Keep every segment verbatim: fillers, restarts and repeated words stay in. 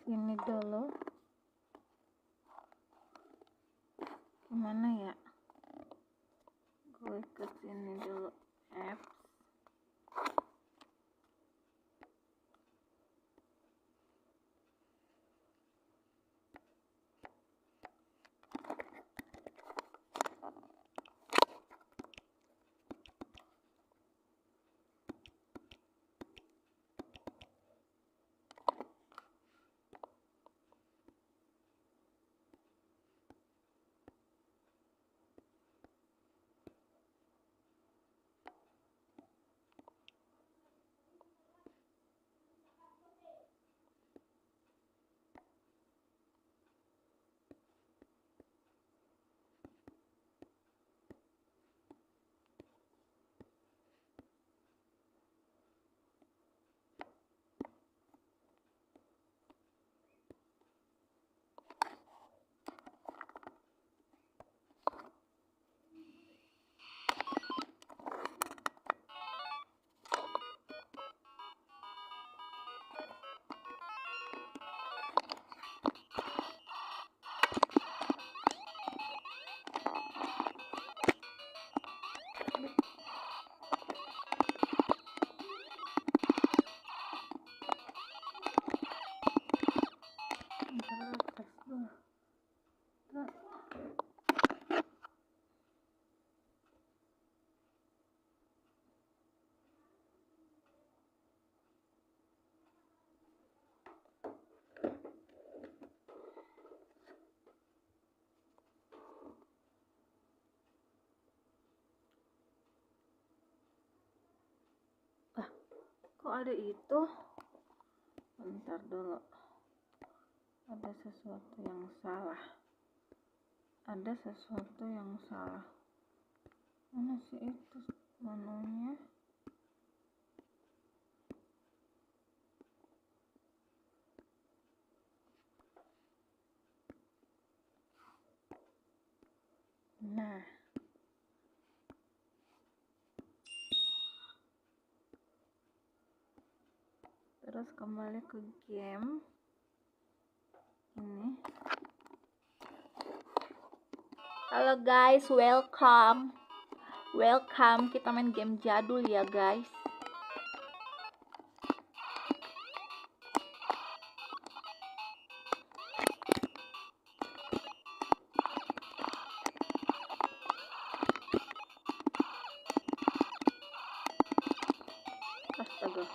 ini dulu. Gimana ya? Gue ke sini dulu, apps. Ah, kok ada itu? Bentar dulu. Ada sesuatu yang salah. Ada sesuatu yang salah. Mana sih itu menunya? Nah. Terus kembali ke game ini. Halo guys, welcome. Welcome, kita main game jadul ya guys. Astaga.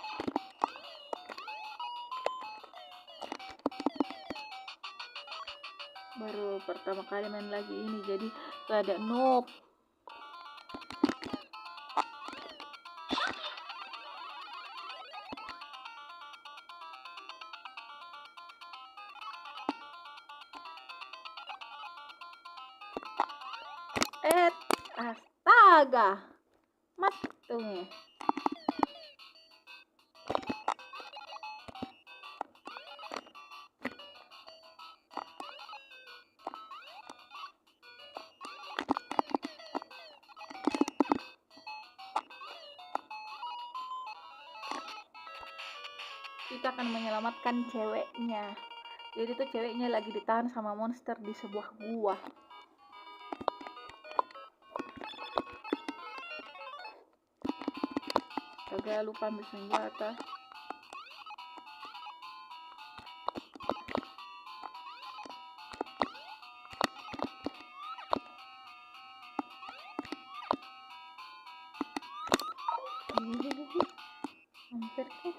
Baru pertama kali main lagi ini, jadi rada noob. Eh, astaga. Mattungi. Kita akan menyelamatkan ceweknya. Jadi tuh ceweknya lagi ditahan sama monster di sebuah gua. Kagak lupa ambil senjata. Hampir ke.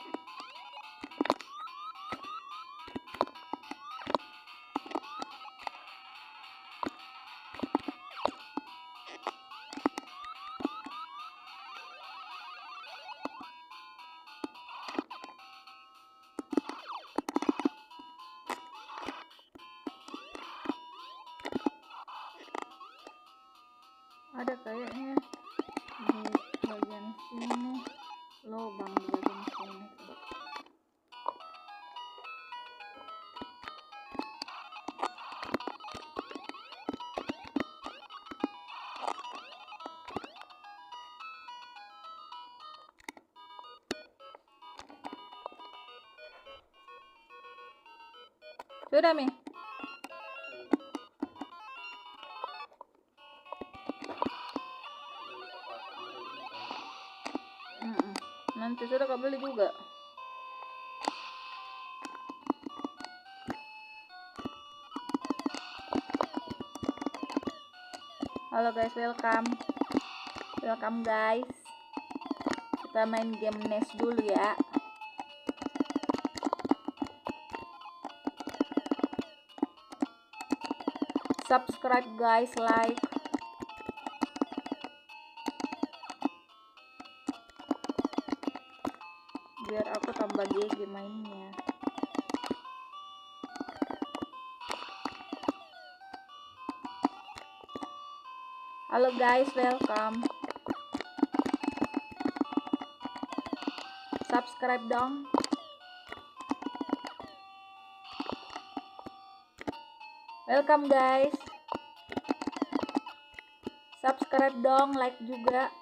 Ada kayaknya di bagian sini, lobang di bagian sini tuh. Sudami. Mm-mm. Nanti sudah kau beli juga. Halo guys, welcome. Welcome guys. Kita main game Nest dulu ya. Subscribe guys, like. Biar aku tambah G G mainnya. Halo guys, welcome. Subscribe dong. Welcome guys. Subscribe dong, like juga.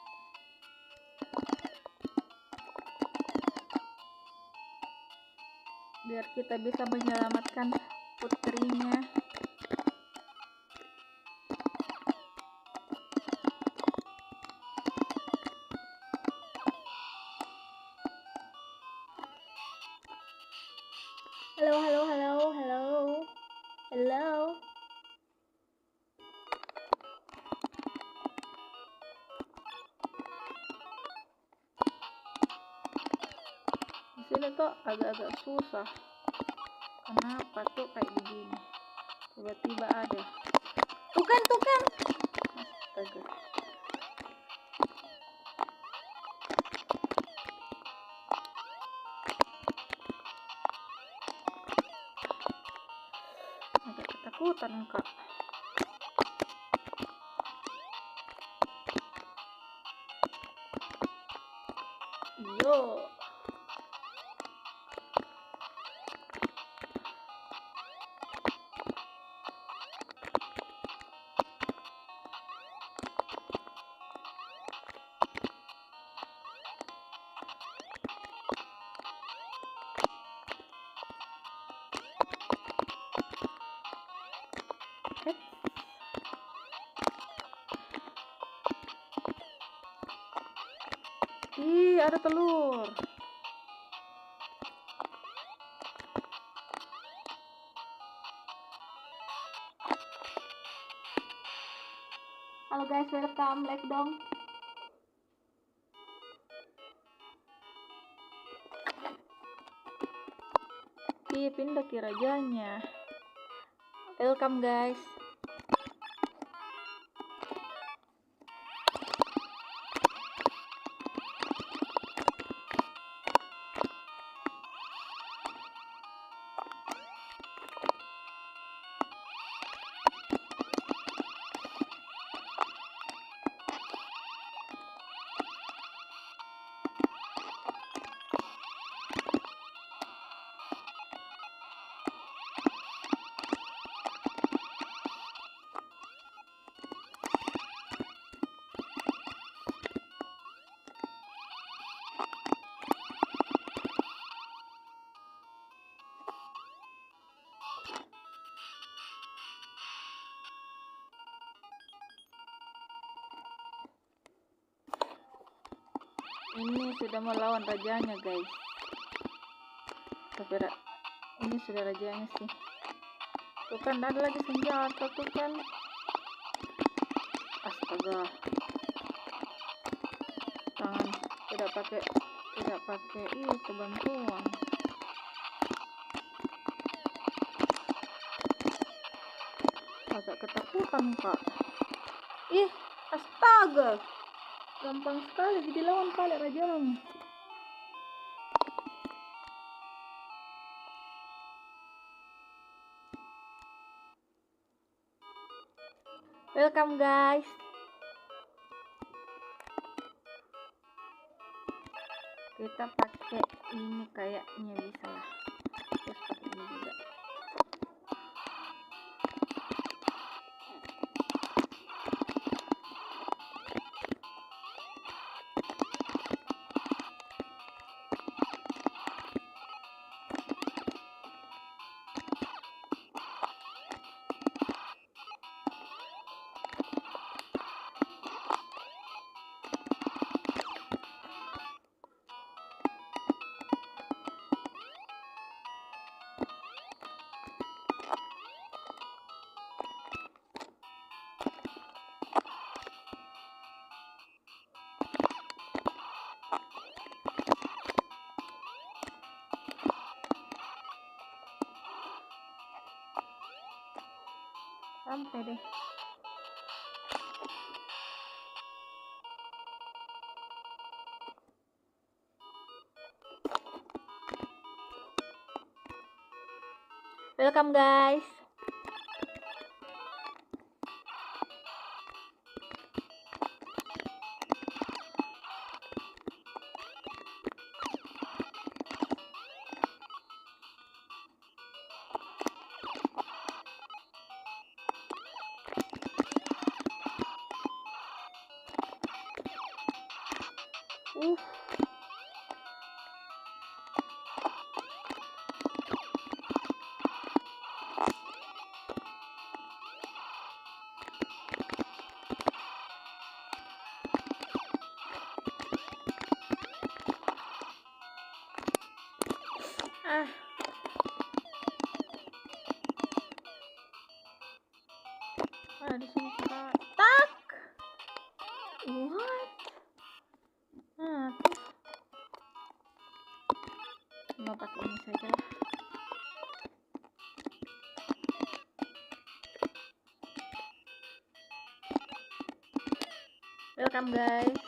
Biar kita bisa menyelamatkan putrinya. Halo, halo, halo, halo. Halo. Di sini tuh agak-agak susah. Kenapa tuh kayak begini? Tiba-tiba ada. Tuh kan, tuh kan. Astaga. Agak ketakutan, Kak. Iyo. Ih, ada telur. Halo guys, welcome, like dong. Ih, pindah ki rajanya. Welcome guys. Ini sudah mau lawan rajanya, guys. Tapi ra-, ini sudah rajanya sih. Tuh kan, ada lagi senjata tuh kan. Astaga. Tangan tidak pakai, tidak pakai itu bantuan. Agak ketakutan, Kak. Ih, astaga. Gampang sekali dilawan pale rajang. Welcome, guys. Kita pakai ini kayaknya bisa lah. Terus pakai ini juga. Sampai deh. Welcome, guys. Uh. Ah. Ada di sini, Kak. Tak. What? Ah, tuh. Cuma pakai ini saja lah. Welcome, guys.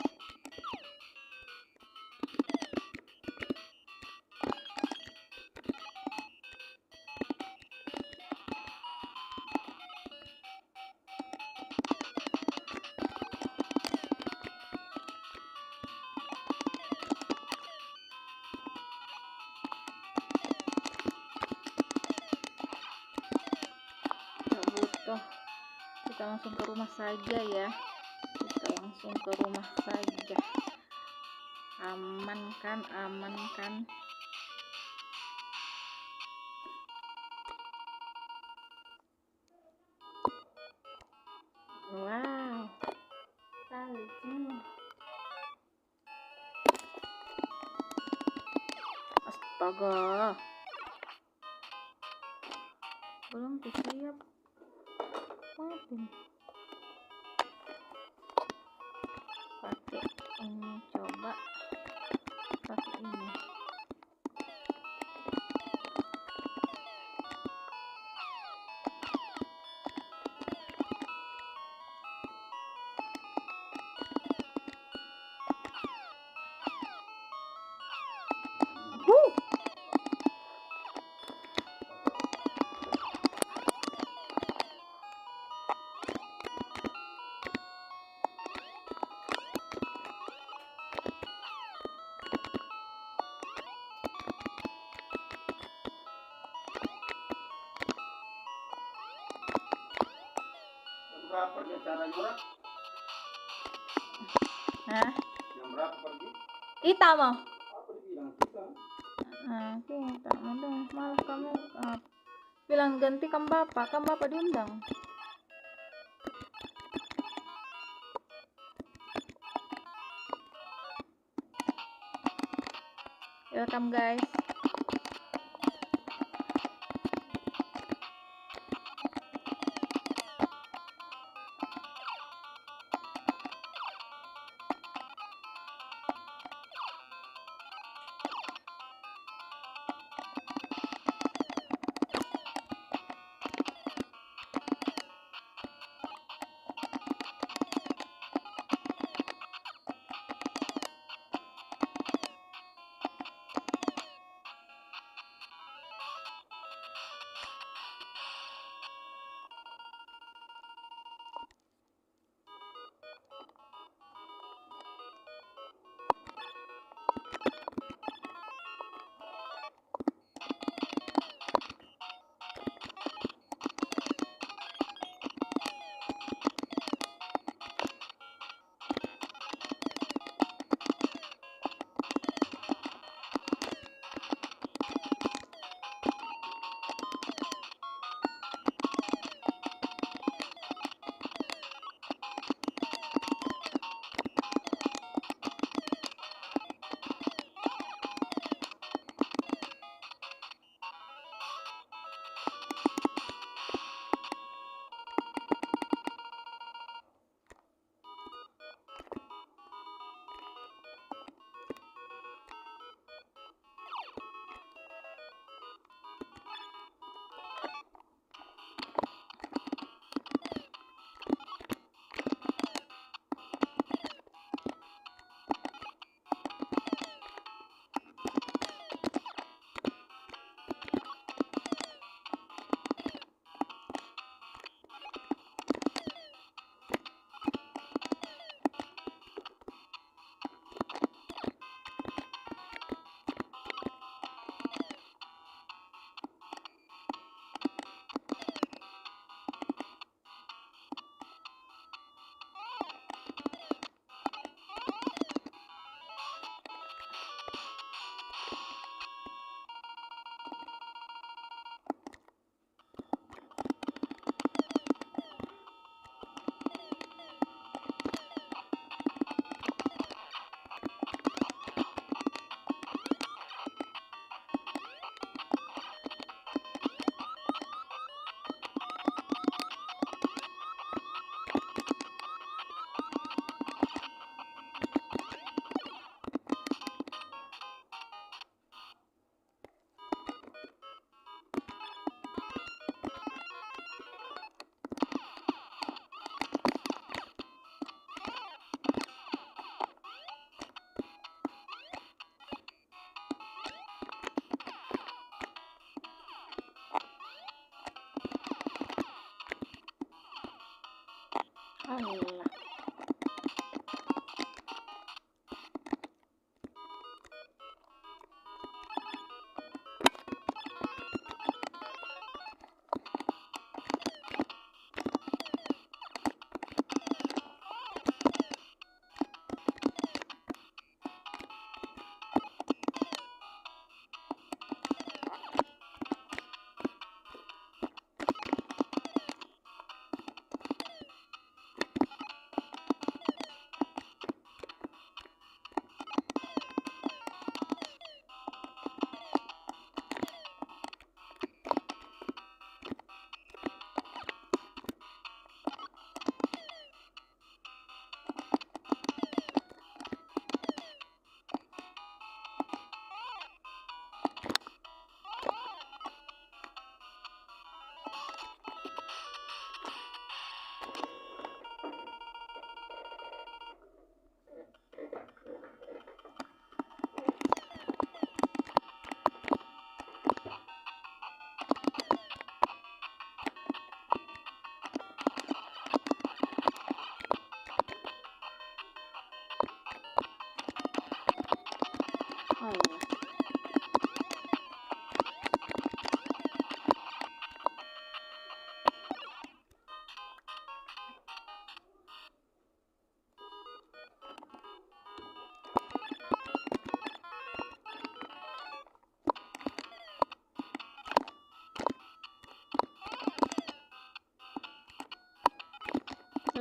Nggak butuh. Kita langsung ke rumah saja, ya. Kita langsung ke rumah saja. Aman kan? Aman kan? Wow. Salju. Astaga. Belum tuh siap. Mati nih. Pakai ini, coba pakai ini. Jam berapa dia acara, Nora? Hah? Jam berapa pergi? Kita mau. Apa dibilang kita? Ah, kita mau dong. Malah kamu, ah, bilang gantikan Bapak, kan Bapak diundang. Welcome, guys.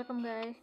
Welcome, guys.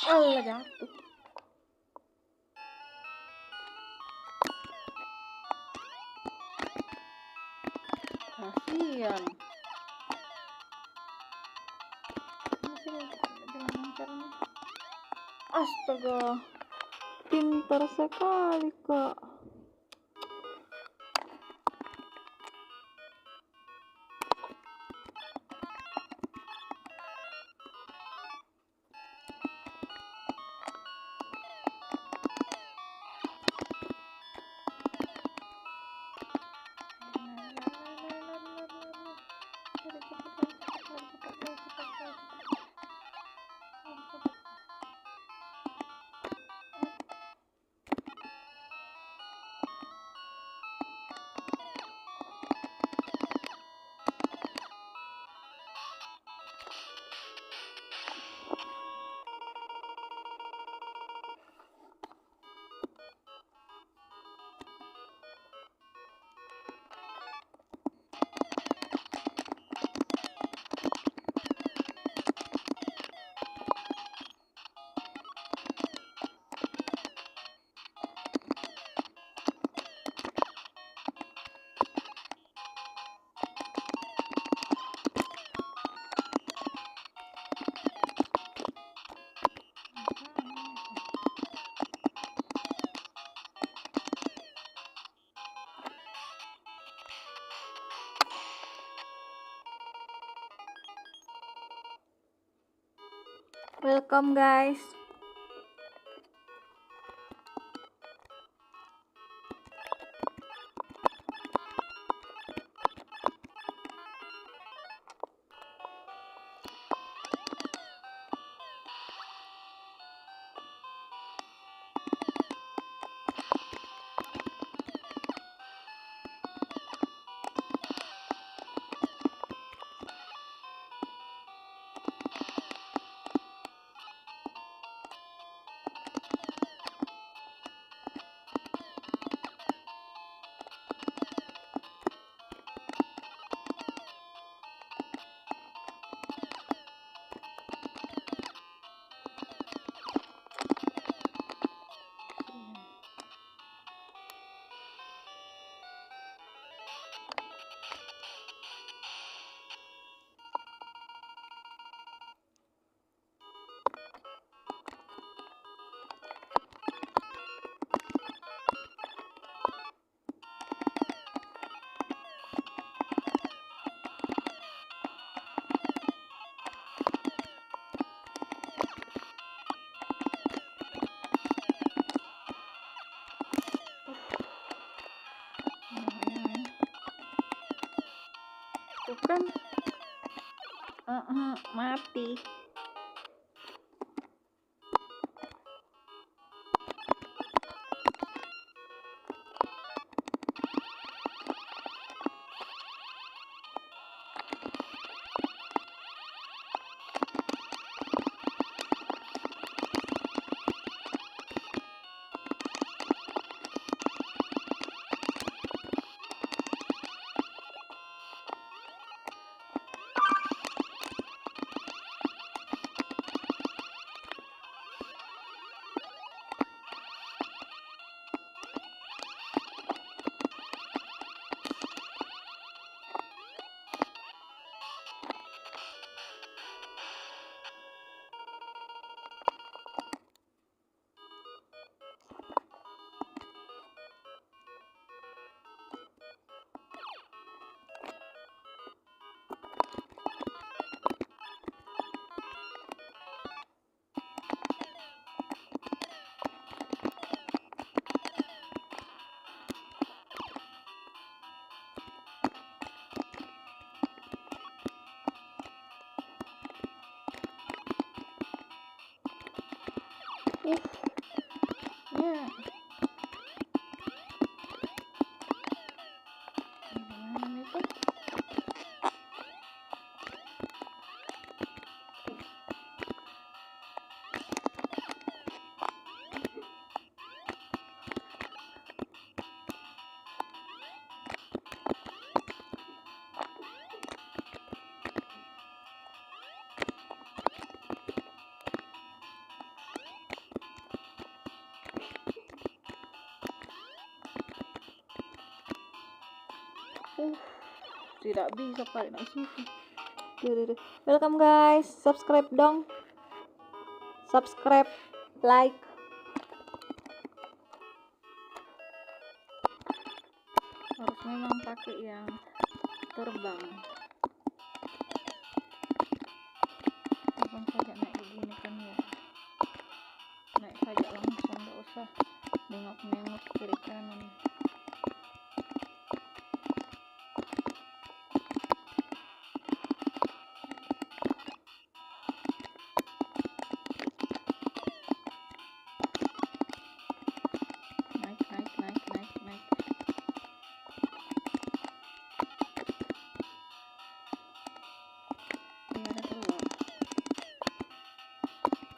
Allah, jatuh. Kasian. Astaga, pintar sekali, Kak. Welcome, guys. Tuh kan. Heeh, mati. Uh, ya. Gimana itu? Tidak bisa pale na suku. Duh, duh, duh. Welcome guys, subscribe dong. Subscribe, like. Harus memang pakai yang terbang. Abang saja naik begini kan ya. Naik saja langsung, nggak usah nengok-nengok kiri kanan. Naik, naik, naik, naik, naik. Iya, ada keluar.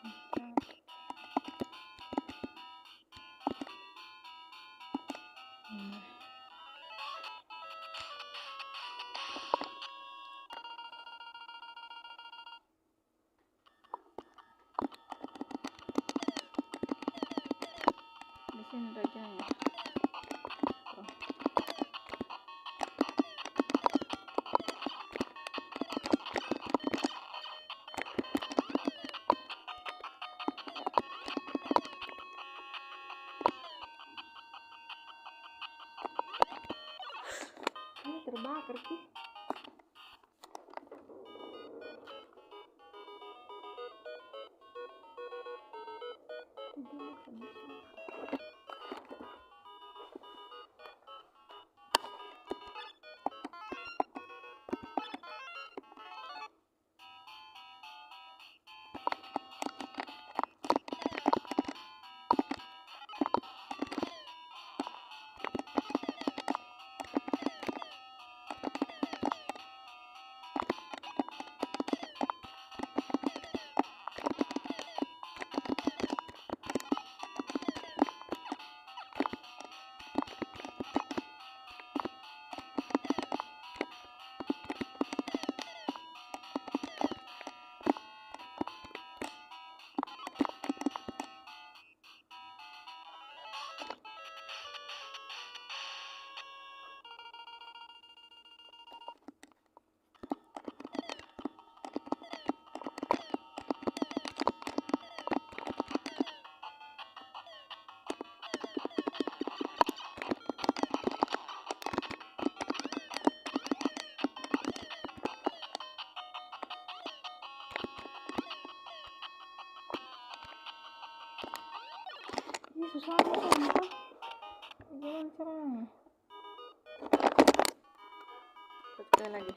Mantap. Nah. Di sini rajanya. Tuh. Ini terbakar sih. Ih, susah banget, apa? Gimana caranya? Sekali lagi.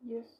Yes.